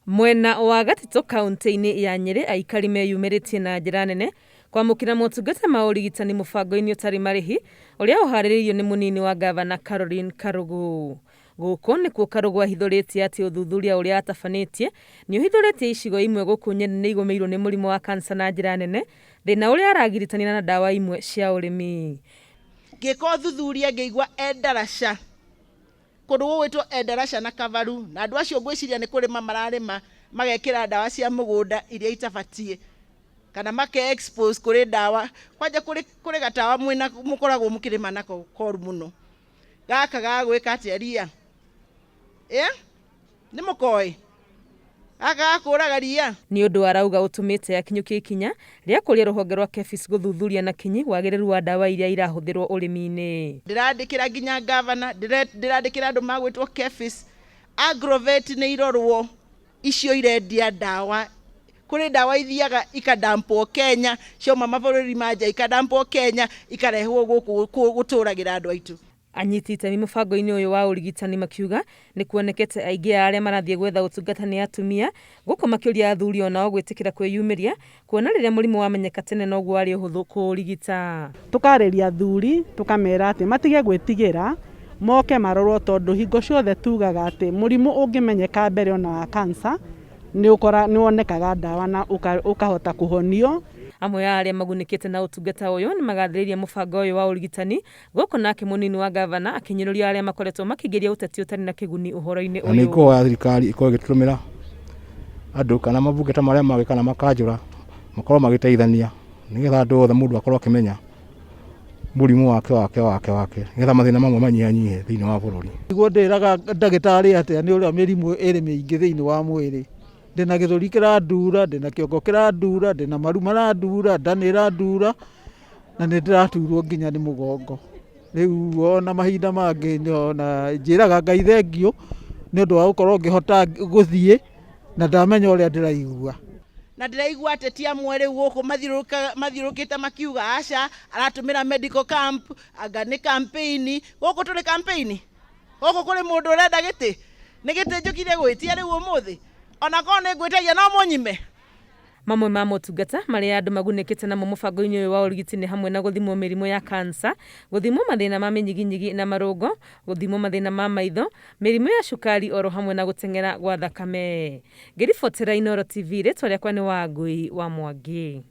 Mwena wa Gatitũ kauntĩ-inĩ ya Nyĩrĩ aikari meyumĩrĩtie na njĩra nene kwamũkĩra motungata ma ũrigitani mũbango-inĩ ũtarĩ marĩhi ũrĩa ũharĩrĩirio nĩ mũnini wa ngavana Caroline Karũgũ. Gũkũ nĩkuo Karũgũ ahithũrĩtie atĩ ũthuthuria ũrĩa atabanĩtie nĩ ũhithũrĩtie icigo imwe gũkũ Nyĩrĩ nĩ igũmĩirwo nĩ mũrimũ wa kansa na njĩra nene, thĩna ũrĩa aragiritania na ndawa imwe cia ũrĩmi. Ngĩka ũthuthuria ngĩigua Endarasha Kũndũ gũgwĩtwo Endarasha na Kavaru, na andũ acio ngwĩciria nĩ kũrĩma mararĩma magekĩra ndawa cia mũgũnda iria itabatiĩ, kana make expose kũrĩ ndawa. Kwanja kũrĩ, kũrĩ gatawa mwĩna mũkoragwo mũkĩrĩma nako koru mũno, gaka ga gwĩka atĩa ria, ĩ nĩ mũkoĩ? Gaka ga kũraga ria. Nĩ ũndũ arauga ũtũmĩte akinyũkie ikinya rĩa kũria rũhonge rwa KEPHIS gũthuthuria na kinyi wagĩrĩru wa ndawa iria irahũthĩrwo ũrĩmi-inĩ. Ndĩrandĩkĩra nginya ngavana, ndĩrandĩkĩra andũ magwĩtwo KEPHIS, Agrovet nĩ irorwo icio irendia ndawa. Kũrĩ ndawa ithiaga ikadampwo Kenya, ciauma mabũrũri ma nja ikadampwo Kenya, ikarehwo gũkũ gũtũragĩra andũ aitũ. Anyiti itemi mũbango-inĩ ũyũ wa ũrigitani makiuga nĩ kuonekete aingĩ a arĩa marathiĩ gwetha ũtungata nĩ atumia, gũkũ makĩũria athuri o nao gwĩtĩkĩra kwĩyumĩria kuona rĩrĩa mũrimũ wamenyeka tene noguo warĩ ũhũthũ kũũrigita. Tũkarĩria athuri tũkamera atĩ matige gwĩtigĩra moke marorwo tondũ hingo ciothe tugaga atĩ mũrimũ ũngĩmenyeka mbere ona wa cancer nĩ wonekaga ndawa na ũkahota kũhonio. Amwe a arĩa magunĩkĩte na ũtungata ũyũ nĩ magathĩrĩirie mũbango ũyũ wa ũrigitani Gũkũ nake mũnini wa ngavana akĩnyũrũria arĩa makoretwo makĩingĩria ũteti ũtarĩ na kĩguni ũhoro-inĩ Na nĩ ũyũ. ngũhoya thirikari ĩkorwo ĩgĩtũtũmĩra andũ kana mabunge ta marĩa mangĩ kana makanjũra makorwo magĩteithania nĩgetha andũ othe mũndũ akorwo akĩmenya mũrimũ wake wake wake wake nĩgetha mathĩna mamwe manyihanyihe thĩinĩ wa bũrũri. Niguo ndĩraga ndagĩtarĩ atĩa nĩ ũrĩa mĩrimũ ĩrĩ mĩingĩ thĩinĩ wa mwĩrĩ. Ndĩna gĩthũri kĩrandura, ndĩna kĩongo kĩrandura, ndĩna maru marandura, nda nĩ ĩrandura. Na nĩ ndĩraturwo nginya nĩ mũgongo. Rĩu ona mahinda mangĩ ona njĩraga Ngai thengiũ nĩ ũndũ wa gũkorwo ngĩhota gũthiĩ na ndamenya ũrĩa ndĩraigua. Na ndĩraigua ateti amwe rĩu gũkũ mathiũrũrũkĩte makiuga aca, aratũmĩra medical camp, anga nĩ campaign. Gũkũ tũrĩ campaign? Gũkũ kũrĩ mũndũ ũrenda gĩtĩ? Nĩ gĩtĩ njũkire gwĩtia rĩu ũmũthĩ? Ona korwo nĩ ngwĩtagia no mũnyime? Mamwe ma motungata marĩa andũ magunĩkĩte namo mũbango-inĩ ũyũ wa ũrigiti nĩ hamwe na gũthimwo mĩrimũ ya kansa, gũthimwo mathĩna ma mĩnyiginyigi na marũngo, gũthimwo mathĩna ma maitho, mĩrimũ ya cukari oro hamwe na gũteng'era gwa thakame. Ngĩribotera Inooro TV, rĩtwa rĩakwa nĩ Wangui wa Mwangi.